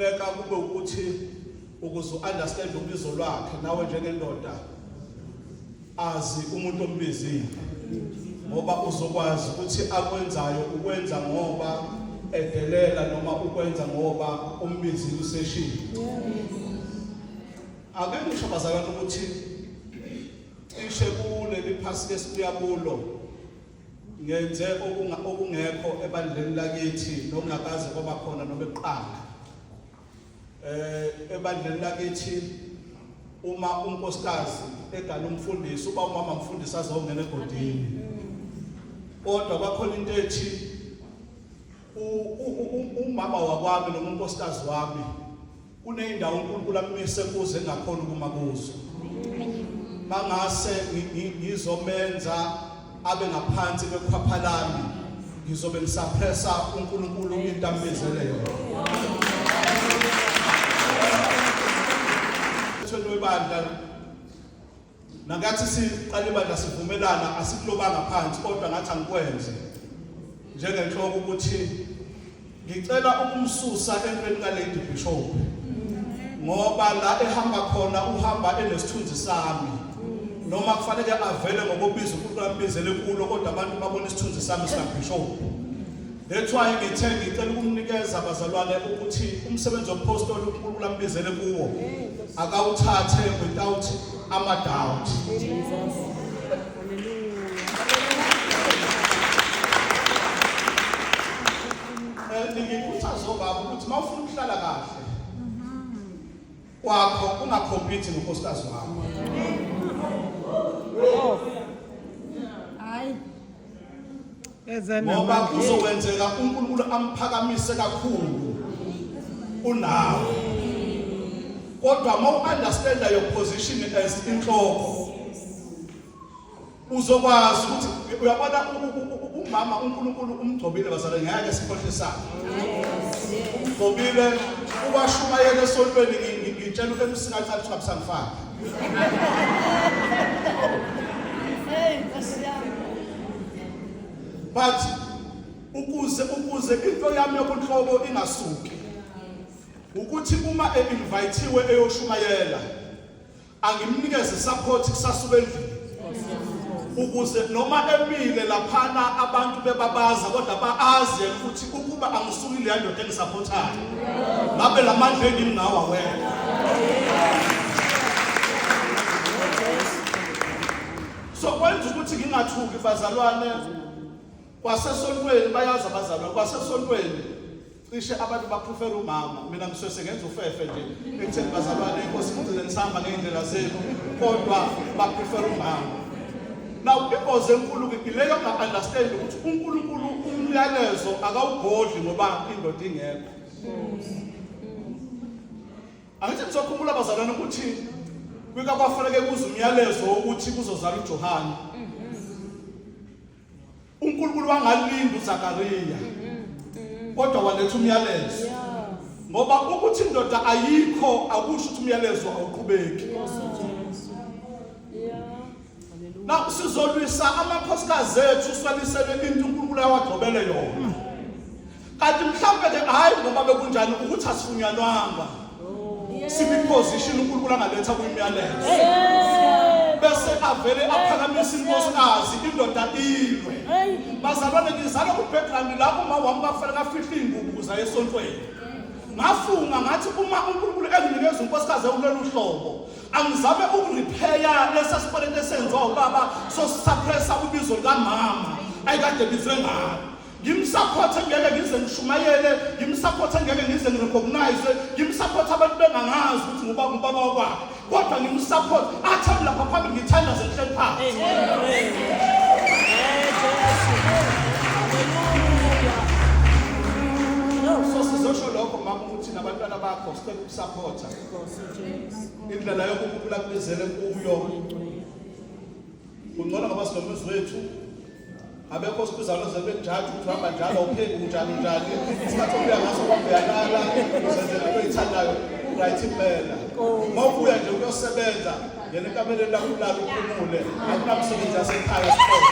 Kufuneka kube ukuthi ukuze u-understand ubizo lwakhe nawe njengendoda azi umuntu ombizile ngoba uzokwazi ukuthi akwenzayo ukwenza ngoba edelela noma ukwenza ngoba umbizile useshile. Ake ngisho bazalwane ukuthi cishe kuleli phasika esibuya kulo ngenze okungekho ebandleni lakithi nokungakaze kwaba khona noma ekuqala. Ebandleni lakithi uma unkosikazi egana umfundisi uba umama mfundisi azongena egodini. Kodwa kwakhona into ethi umama wakwami noma unkosikazi wami kuneyindawo uNkulunkulu amise kuze engakhona ukuma kuzo. Mangase ngizomenza abe ngaphansi kwekhwapha lami ngizobe ngisuppressa uNkulunkulu into ambizele yona. Ethweni webandla nangathi siqala ibandla sivumelana asikulobanga phansi kodwa ngathi angikwenze njengenhloko ukuthi ngicela ukumsusa entweni kaLady Bishop ngoba la ehamba khona uhamba enesithunzi sami noma kufanele avele ngokobizo uNkulunkulu ambizele kulo kodwa abantu babona isithunzi sami sikaBishop. That's why ngithe ngicela ukumnikeza bazalwane ukuthi umsebenzi wobupostoli uNkulunkulu ambizele kuwo akawuthathe without ama doubt. Jesus. Hallelujah. Ngikhuthaza obaba ukuthi uma ufuna ukuhlala kahle kwakho ungakhompiti nonkosikazi wakho. Hayi. Ngoba kuzokwenzeka uNkulunkulu amphakamise kakhulu unawe. Kodwa uma u-understand your position as inhloko uzokwazi ukuthi uyabona umama uNkulunkulu umgcobile bazalwane ngeke sikhohlisane. Umgcobile ubashumayela esontweni ngitshela uMC kancane ukuthi ngabusangifaka. Hey, Nkosi yami. But ukuze into yami yobunhloko ingasuki ukuthi uma e-invithiwe eyoshumayela angimnikeze support kusasuka endlini ukuze noma emile laphana abantu bebabaza kodwa baazi yena ukuthi ukuba angisukile leya ndoda engisaphothayo ngabe lamandla engimnawo awekho. So kwenza ukuthi ngingathuki bazalwane kwasesontweni bayazi abazalwane kwasesontweni cishe abantu baprefera umama mina ngisuke ngenza ufefe nje ekutheni bazalwane inkosi ngigcine nisihamba ngey'ndlela zenu kodwa baprefera umama. Now ingozi enkulu ke ileyo nga-understand ukuthi uNkulunkulu umyalezo akawugodli ngoba indoda ingekho. Angithi nizokhumbula bazalwane ukuthi kwika kwafanele kuze umyalezo wokuthi kuzozala uJohane. uNkulunkulu wangalinda uZakariya kodwa waletha umyalezo ngoba ukuthi indoda ayikho akusho ukuthi umyalezo awuqhubeki. Now sizolwisa amakhosikazi ethu siwalisele into uNkulunkulu awagcobele yona. Kanti mhlawumbe ke hayi ngoba bekunjani ukuthi asifunyanwanga. Sibi position uNkulunkulu angaletha kuyimyalezo. Bese avele aphakamise inkosikazi indoda ilwe. Bazalwane ngizalwa ku background la uma wami bafanele afihle ingubo ukuze aye esontweni. Ngafunga ngathi uma uNkulunkulu enginikeza unkosikazi ewulolu hlobo angizame ukuripheya lesa sikweletu esenziwa ubaba sosuppressa ubizo lukamama ayikade bizwe ngalo. Ngimsupport ngeke ngize ngishumayele, ngimsupport ngeke ngize ngirecognize, ngimsupport abantu bengangazi ukuthi ngubaba ngubaba wakwakhe. Kodwa ngimsupport athi lapha phambili ngithandaze ngihleli phansi. So sizosho lokho mama ukuthi nabantwana bakho sicela ukusupporta. Indlela yokukhula kubizele kuyo. Kungcono ngoba sinomzi wethu abekho sibiza loze bejaji ukuthi uhamba njalo awupheki unjani unjani isikhathi obuya ngaso kwakho uyalala uzenzela into oyithandayo right impela uma ubuya nje uyosebenza ngena ekameleni lakho ulale uphumule akunamsebenzi yasekhaya sikhona.